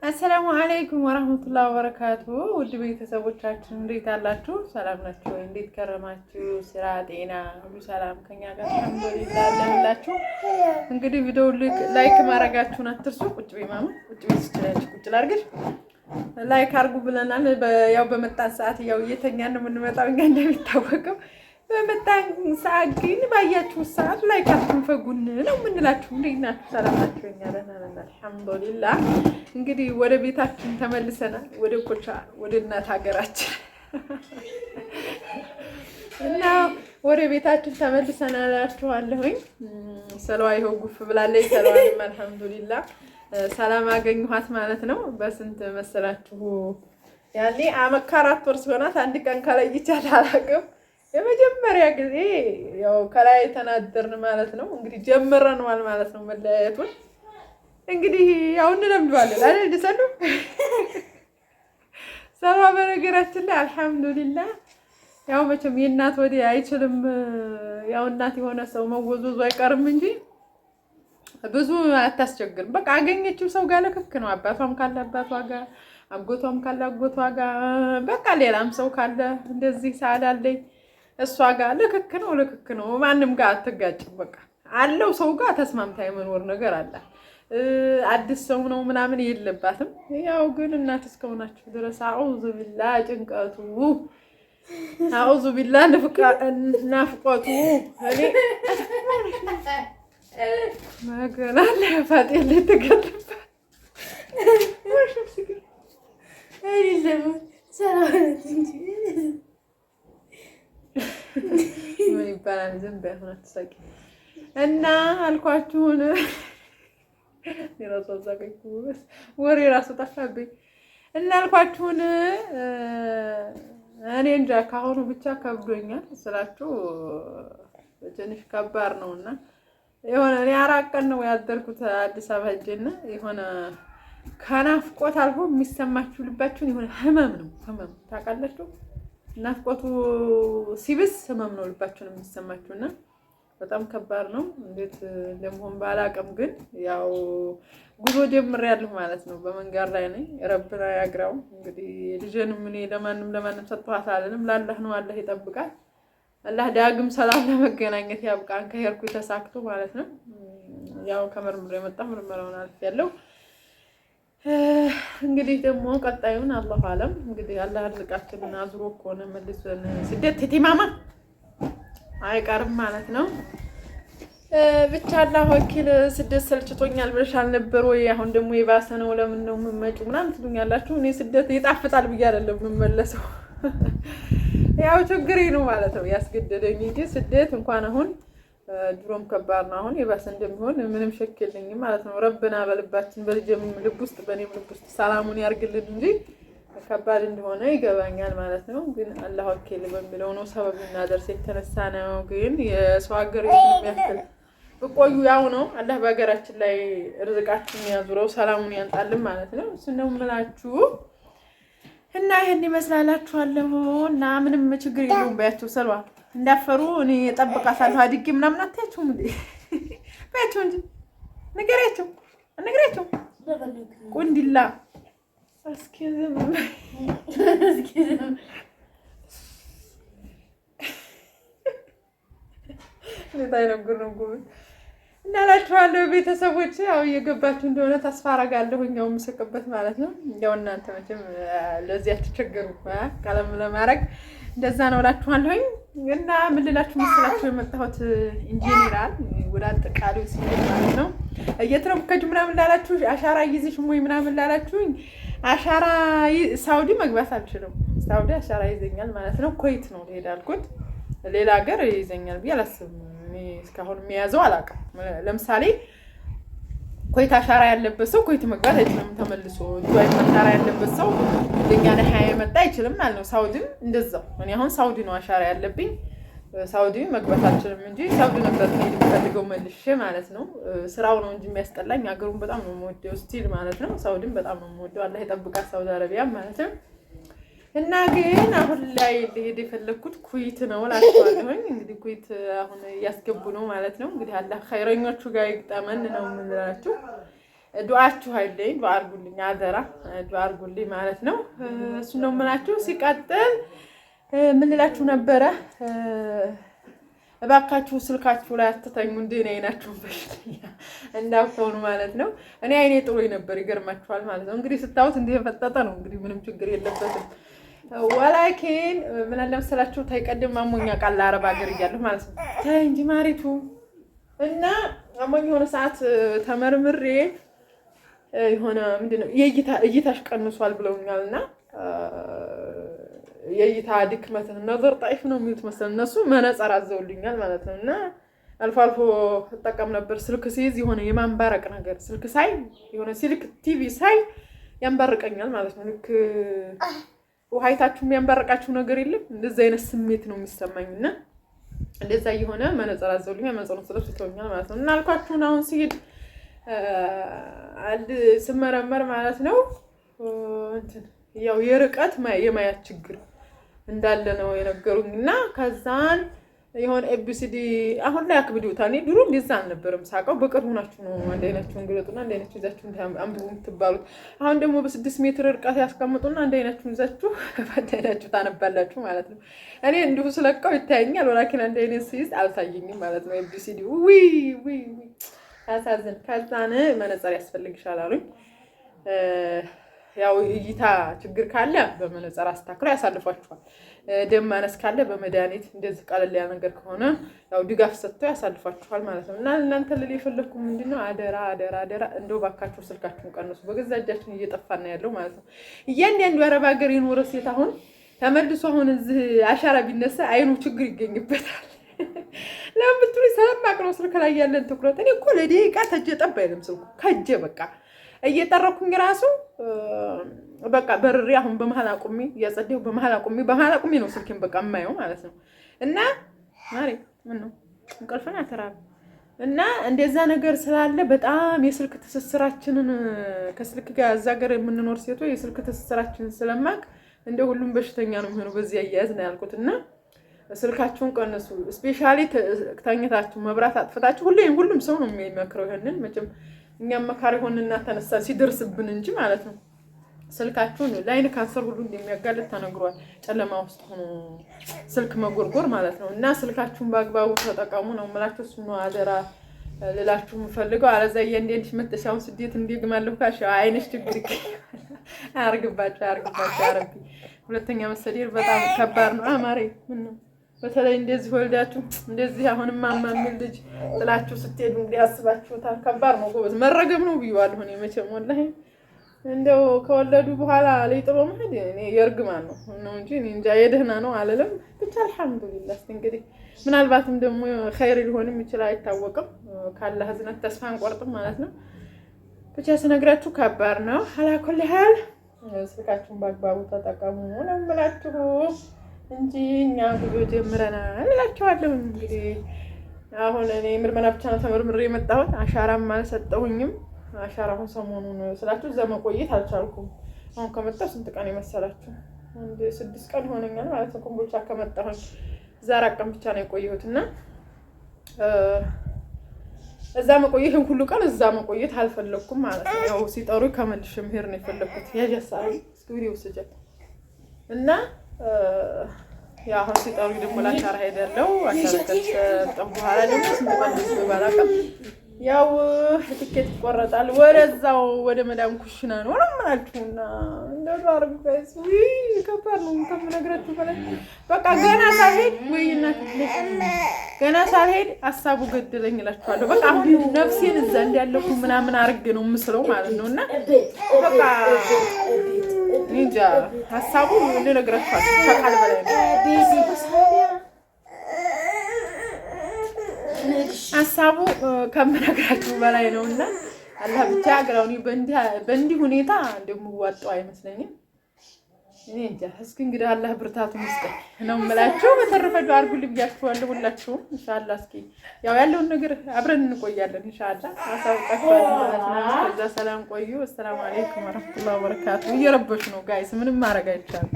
السلام عليكم ورحمة الله وبركاته። ውድ ቤተሰቦቻችን እንዴት አላችሁ? ሰላም ናችሁ ወይ? እንዴት ከረማችሁ? ስራ፣ ጤና ሁሉ ሰላም ከኛ ጋር الحمد لله አለንላችሁ። እንግዲህ ቪዲዮ like ማድረጋችሁን አትርሱ። ቁጭ በይ ማማ፣ ቁጭ በይ ትችላለች። ቁጭ ላድርግሽ። Like አድርጉ ብለናል። ያው በመጣን ሰዓት ያው እየተኛን ነው የምንመጣው እኛ እንደሚታወቀው በመጣን ሰዓት ግን ባያችሁ ሰዓት like አትንፈጉን ነው የምንላችሁ። እንዴት ናችሁ? ሰላም ናችሁ? እኛ ደህና ነን الحمد لله። እንግዲህ ወደ ቤታችን ተመልሰናል፣ ወደ ኮቻ ወደ እናት ሀገራችን እና ወደ ቤታችን ተመልሰናል እላችኋለሁኝ። ሰለዋ ይኸው ጉፍ ብላለች። ሰለዋንም الحمد لله ሰላም አገኘኋት ማለት ነው። በስንት መሰላችሁ? ያኔ አመት ከ4 ወር ሲሆናት አንድ ቀን ከለይቻት አላውቅም። የመጀመሪያ ጊዜ ያው ከላይ ተናደርን ማለት ነው። እንግዲህ ጀምረነዋል ማለት ነው መለያየቱን። እንግዲህ ያው እንለምደዋለን አይደል? ሰሉ ሰባ በነገራችን ላይ الحمد لله ያው መቼም የእናት ወዲህ አይችልም። ያው እናት የሆነ ሰው መወዝወዙ አይቀርም እንጂ ብዙ አታስቸግርም። በቃ አገኘችው ሰው ጋር ልክክ ነው። አባቷም ካለ አባቷ ጋር፣ አጎቷም ካለ አጎቷ ጋር፣ በቃ ሌላም ሰው ካለ እንደዚህ ሳላለኝ እሷ ጋር ልክክ ነው፣ ልክክ ነው። ማንም ጋር አትጋጭም። በቃ አለው ሰው ጋር ተስማምታ የመኖር ነገር አለ። አዲስ ሰው ነው ምናምን የለባትም። ያው ግን እናት እስከሆናችሁ ድረስ أعوذ بالله ጭንቀቱ፣ أعوذ بالله ናፍቆቱ እኔ መገና ለፋጤ ልትገልባ ምን ይባላል? ዝም በይ አሁን አትሳቂ። እና አልኳችሁን የራሱ አዛቀኝ ወሬ ራሱ ጠፋብኝ። እና አልኳችሁን እኔ እንጃ ካሁኑ ብቻ ከብዶኛል ስላችሁ ትንሽ ከባድ ነው እና የሆነ እኔ 4 ቀን ነው ያደርኩት አዲስ አበባ ሄጄና የሆነ ከናፍቆት አልፎ የሚሰማችሁ ልባችሁን የሆነ ህመም ነው። ህመም ታውቃላችሁ። ናፍቆቱ ሲብስ ህመም ነው ልባችሁን የሚሰማችሁና በጣም ከባድ ነው። እንዴት እንደምሆን ባላቅም ግን ያው ጉዞ ጀምሬያለሁ ማለት ነው። በመንገድ ላይ ነኝ። ረብና ያግራው። እንግዲህ ልጄንም እኔ ለማንም ለማንም ሰጥቷት አልልም። ላላህ ነው፣ አላህ ይጠብቃል። አላህ ዳግም ሰላም ለመገናኘት ያብቃን። ከሄድኩ ተሳክቶ ማለት ነው። ያው ከመርምሮ የመጣ ምርመራውን አልፌያለሁ። እንግዲህ ደግሞ ቀጣዩን አላሁ አለም። እንግዲህ አላህ ርዝቃችንን አዙሮ ከሆነ መልሰን ስደት ቴቴማማ አይቀርም ማለት ነው። ብቻ አላህ ወኪል ስደት ሰልችቶኛል ብለሻል ነበር ወይ? አሁን ደግሞ የባሰ ነው፣ ለምን ነው የምመጪው ምናምን ትሉኛላችሁ። እኔ ስደት ይጣፍጣል ብዬ አይደለም የምመለሰው፣ ያው ችግሬ ነው ማለት ነው ያስገደደኝ እንጂ ስደት እንኳን አሁን ድሮም ከባድ ነው። አሁን የባሰ እንደሚሆን ምንም شك የለኝም ማለት ነው። ربنا በልባችን በልጅም ልብ ውስጥ በእኔም ልብ ውስጥ ሰላሙን ያርግልን እንጂ ከባድ እንደሆነ ይገባኛል ማለት ነው። ግን አላህ ወኪል በሚለው ነው ሰበብ እናደርስ የተነሳ ነው። ግን የሰው ሀገር የሚያክል ብቆዩ ያው ነው። አላህ በሀገራችን ላይ ርዝቃችን ያዙረው ሰላሙን ያንጣልን ማለት ነው። እሱ ነው የምላችሁ እና ይህን ይመስላላችኋለሁ። እና ምንም ችግር የለውም በያቸው ሰልዋ እንዳፈሩ እኔ እጠብቃታለሁ። አድጌ ምናምን አታያቸውም እንዴ? በያቸው እንጂ ንገሪያቸው፣ ንገሪያቸው ቁንዲላ እስኪ ዝም እንዴት አይነት ጉድ ነው ጉድ እና እላችኋለሁ ቤተሰቦች፣ ያው እየገባችሁ እንደሆነ ተስፋ አደርጋለሁ። ያው የምስቅበት ማለት ነው። ያው እናንተ መቼም ለዚህ አትቸገሩ፣ ቀለም ለማድረግ እንደዛ ነው እላችኋለሁኝ። እና ምን ልላችሁ መስላችሁ የመጣሁት in general ወደ አጠቃላዩ ሲሄድ ማለት ነው። የት ነው የምትከጂው ምናምን ላላችሁ፣ አሻራ ይዝሽም ወይ ምናምን ላላችሁኝ፣ አሻራ ሳውዲ መግባት አልችልም። ሳውዲ አሻራ ይዘኛል ማለት ነው። ኩዌት ነው ልሄድ አልኩት። ሌላ ሀገር ይዘኛል ብዬ አላስብም። እኔ እስካሁን የሚያዘው አላውቅም። ለምሳሌ ኩዌት አሻራ ያለበት ሰው ኩዌት መግባት አይችልም ተመልሶ። ዱባይ አሻራ ያለበት ሰው እንደኛ ነሀ የመጣ አይችልም ማለት ነው። ሳውዲም እንደዛው። እኔ አሁን ሳውዲ ነው አሻራ ያለብኝ፣ ሳውዲ መግባት አልችልም እንጂ ሳውዲ ነበር መሄድ የምፈልገው መልሼ ማለት ነው። ስራው ነው እንጂ የሚያስጠላኝ ሀገሩን በጣም ነው የምወደው still ማለት ነው። ሳውዲም በጣም ነው የምወደው። አላህ ይጠብቃት ሳውዲ አረቢያ ማለት ነው። እና ግን አሁን ላይ ልሄድ የፈለግኩት ኩዌት ነው እላቸዋለሁኝ። እንግዲህ ኩዌት አሁን እያስገቡ ነው ማለት ነው። እንግዲህ አላህ ኸይረኞቹ ጋር ይግጠመን ነው የምንላችሁ። ዱዓችሁ አይለኝ፣ ዱዓ አድርጉልኝ፣ አደራ ዱዓ አድርጉልኝ ማለት ነው። እሱ ነው የምላችሁ። ሲቀጥል ምን ልላችሁ ነበረ? እባካችሁ ስልካችሁ ላይ አትተኙ። እንደ እኔ አይናችሁን በሽተኛ እንዳትሆኑ ማለት ነው። እኔ አይኔ ጥሩ ነበር፣ ይገርማችኋል ማለት ነው። እንግዲህ ስታዩት እንዲህ የፈጠጠ ነው። እንግዲህ ምንም ችግር የለበትም። ولكن ምን አለ መሰላችሁ ታይቀድም አሞኛ ቃል ለአረብ ሀገር እያለሁ ማለት ነው። ተይ እንጂ ማሪቱ እና አሞኝ የሆነ ሰዓት ተመርምሬ የሆነ ምንድን ነው እይታሽ ቀንሷል ብለውኛል እና የእይታ ድክመት نظر ضعيف ነው የሚሉት መሰል እነሱ መነጽር አዘውልኛል ማለት ነው። እና አልፎ አልፎ እጠቀም ነበር። ስልክ ሲይዝ የሆነ የማንባረቅ ነገር ስልክ ሳይ የሆነ ስልክ ቲቪ ሳይ ያንባርቀኛል ማለት ነው። ልክ ውሃ አይታችሁ የሚያንባርቃችሁ ነገር የለም። እንደዚ አይነት ስሜት ነው የሚሰማኝ እና እንደዛ እየሆነ መነጽር አዘውልኛል። መነጽሩን ስለብስ ትተውኛል ማለት ነው። እና አልኳችሁን አሁን ሲሄድ አንድ ስመረመር ማለት ነው እንትን ያው የርቀት የማያት ችግር እንዳለ ነው የነገሩኝ። እና ከዛን የሆነ ABCD አሁን ላይ አክብደውታል። እኔ ድሮ እንደዛ አልነበረም ሳውቀው። በቅርቡ ናችሁ ነው አንድ አይናችሁን ግለጡና አንድ አይናችሁን ይዛችሁ አንብቡ የምትባሉት። አሁን ደግሞ በ6 ሜትር ርቀት ያስቀምጡና አንድ አይናችሁን ይዛችሁ በአንድ አይናችሁ ታነባላችሁ ማለት ነው። እኔ እንዲሁ ስለቀው ይታየኛል፣ ولكن አንድ አይነት ስይዝ አልታየኝም ማለት ነው። ABCD ዊ ዊ ያሳዝን። ከዛን መነጽር ያስፈልግሻል አሉኝ። ያው እይታ ችግር ካለ በመነጽር አስተካክለው ያሳልፏችኋል። ደም ማነስ ካለ በመድኃኒት እንደዚህ ቀለል ያለ ነገር ከሆነ ያው ድጋፍ ሰጥተው ያሳልፏችኋል ማለት ነው። እና እናንተ ልል የፈለግኩ ምንድን ነው፣ አደራ አደራ አደራ፣ እንደው ባካችሁ ስልካችሁን ቀንሱ። በገዛ እጃችን እየጠፋና ያለው ማለት ነው። እያንዳንዱ አረብ ሀገር የኖረ ሴት አሁን ተመልሶ አሁን እዚህ አሻራ ቢነሳ አይኑ ችግር ይገኝበታል። ለምን ብትሉኝ ስለማቅ ነው ስልክ ላይ ያለን ትኩረት። እኔ እኮ ለደቂቃ ተጀ ጠብ አይልም ስልኩ ከጀ በቃ እየጠረኩኝ ራሱ በቃ በርሬ አሁን በመሀል አቁሜ እያጸዳሁ በመሀል አቁሜ ነው ስልኬን በቃ የማየው ማለት ነው። እና ማሬ ምን ነው እንቅልፍን አተራብ እና እንደዛ ነገር ስላለ በጣም የስልክ ትስስራችንን ከስልክ ጋር እዛ ጋር የምንኖር ሴቶች የስልክ ትስስራችንን ስለማቅ እንደ ሁሉም በሽተኛ ነው የሚሆነው በዚህ አያያዝ ነው ያልኩት። እና ስልካችሁን ቀንሱ። Specially ተኝታችሁ መብራት አጥፍታችሁ፣ ሁሉም ሰው ነው የሚመክረው ይሄንን መቼም እኛም መካሪ ሆንና ተነሳ ሲደርስብን እንጂ ማለት ነው። ስልካችሁን ለአይን ካንሰር ሁሉ እንደሚያጋልጥ ተነግሯል። ጨለማ ውስጥ ሆኖ ስልክ መጎርጎር ማለት ነው። እና ስልካችሁን በአግባቡ ተጠቀሙ ነው የምላችሁ። እሱ ነው አደራ ልላችሁ የምፈልገው። አለዛ እያንዳንድሽ መተሽ አሁን ስደት እንዲግማለሁ ካልሽ አይንሽ ችግር ይገኛል። አያርግባችሁ፣ አያርግባችሁ። አረቢ ሁለተኛ መሰደር በጣም ከባድ ነው። አማሬ ምን ነው በተለይ እንደዚህ ወልዳችሁ እንደዚህ አሁንም ማማ የሚል ልጅ ጥላችሁ ስትሄዱ እንግዲህ አስባችሁታል። ከባድ ነው ጎበዝ፣ መረገም ነው ብዬዋለሁ እኔ መቼም ወላሂ እንደው ከወለዱ በኋላ ላይ ጥሎ መሄድ እኔ የእርግማን ነው ነው እንጂ እኔ እንጃ የደህና ነው አልልም። ብቻ አልሐምዱሊላህ። እስኪ እንግዲህ ምናልባትም ደግሞ ኸይር ሊሆንም ይችላል አይታወቅም። ካላህ እዝነት ተስፋ አንቆርጥም ማለት ነው። ብቻ ስነግራችሁ ከባድ ነው። على كل حال ስልካችሁን በአግባቡ ተጠቀሙ ነው የምላችሁ እንጂ እኛ ጉዞ ጀምረናል እላችኋለሁ። እንግዲህ አሁን እኔ ምርመራ ብቻ ነው ተመርምሬ የመጣሁት። አሻራም አልሰጠሁኝም። አሻራ አሁን ሰሞኑን ስላችሁ እዛ መቆየት አልቻልኩም። አሁን ከመጣሁ ስንት ቀን የመሰላችሁ? አንድ 6 ቀን ይሆነኛል ማለት ነው። ኮምቦልቻ ከመጣሁኝ እዛ 4 ቀን ብቻ ነው የቆየሁት እና እዛ መቆየትን ሁሉ ቀን እዛ መቆየት አልፈለግኩም ማለት ነው። ያው ሲጠሩ ከመልሼ መሄድ ነው የፈለግኩት። ያጀሳ እስኪ ውስጃት እና ያው አሁን ሲጠሩ ደግሞ ለአሻራ ሄዳለሁ። አሻራ ከሰጠሁ በኋላ ደግሞ ስንት ቀን ባላውቅም ያው ትኬት ይቆረጣል። ወደዛው ወደ መዳም ኩሽና ነው ነው የምላችሁና እንደው አርጉ guys። ውይ ከባድ ነው ከምነግራችሁ በላይ። በቃ ገና ሳልሄድ ወይ እናት ገና ሳልሄድ ሀሳቡ ገደለኝ እላችኋለሁ። በቃ አሁን ነፍሴን እዛ እንዳለኩ ምናምን አርግ ነው የምስለው ማለት ነው። እና በቃ እንጃ ሀሳቡ ልነግራችሁ ከቃል በላይ ነው። ሀሳቡ ከምነግራችሁ በላይ ነው እና አላህ ብቻ ግራውኒ በእንዲህ ሁኔታ እንደምዋጣው አይመስለኝም። እኔ እንጃ። እስኪ እንግዲህ አላህ ብርታቱን ይስጠኝ ነው የምላችሁ። በተረፈ ዱአ አድርጉልኝ ብያችኋለሁ ሁላችሁም። ኢንሻአላህ እስኪ ያው ያለውን ነገር አብረን እንቆያለን ኢንሻአላህ፣ አሳውቃችኋለሁ ማለት ነው። እስከዛ ሰላም ቆዩ። السلام عليكم ورحمة الله وبركاته። እየረበሹ ነው guys፣ ምንም ማድረግ አይቻልም።